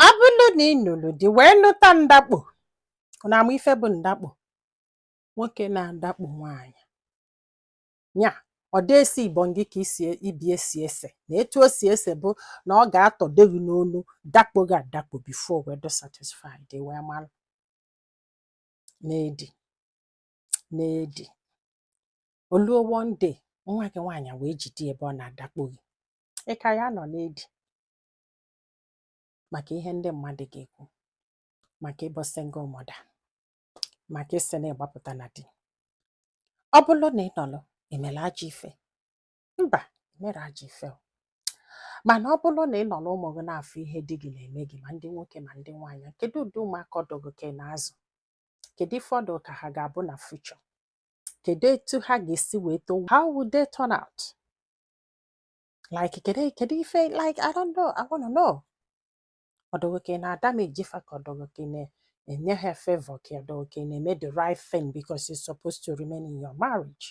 Ọ bụrụ na ị nụrụ di wee nụta ndakpo na ama ife bụ ndakpo, nwoke na-adakpo nwaanyị nya, ọ dị esi ibongi ka isi ibi esi ese na etu o si ese bụ na ọ ga-atọdo gị n'onu, dakpo gị adakpo before wee dị satisfied, wee malụ na-edi na-edi. Oluo one day, nwa gị nwaanyị wee jide ebe ọ na-adakpo gị, ị ka ya nọ na-edi maka ihe ndị mmadụ ga-ekwu, maka ịbụ single mother, maka ịsị na ịgbapụta na di. Ọ bụrụ na ị nọrọ emere ajọ ife, mba, emere ajọ ife o. Mana ọ bụrụ na ị nọ n'ụmụ gị na-afụ ihe di gị na-eme gị, ma ndị nwoke ma ndị nwaanyị, kedu ụdị ụmụaka ọdụ gị ka ị na-azụ? Kedu ife ọdụ ka ha ga-abụ na future? Kedu etu ha ga-esi wee too? How would they turn out? Like, kedu ife, like, I don't know, I wanna know. Ọdụ gị ka ị na-adamage fa, ka ọdụ gị ka ị na-enye ha favor, ka ọdụ gị ka ị na-eme the right thing because you're supposed to remain in your marriage?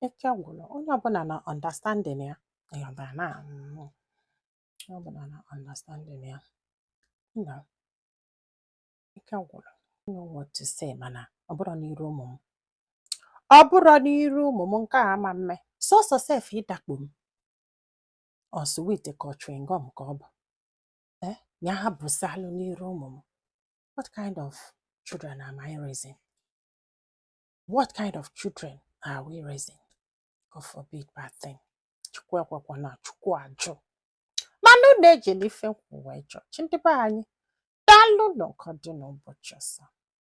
Ike gwụrụ onye ọbụla na understanding ya. Ịghọtara na onye ọbụla na understanding ya na ike gwụrụ. I don't know what to say, mana ọ bụrụ n'iru ụmụ m, ọ bụrụ n'iru ụmụ m, nke a ama mme sọsọ sef ịdakpo m, ọ sweet ka ọ chewing gum ka ọ bụ ya ha bụsalụ n'iru ụmụ m. What kind of children am I raising? What kind of children are we raising? God forbid bad thing. Chukwu ekwekwana, Chukwu ajụ. Mana unu ejela ife nkwu wee chọọchị, ndị be anyị. Daalụ nụ, ka ọ dị n'ụbọchị ọzọ.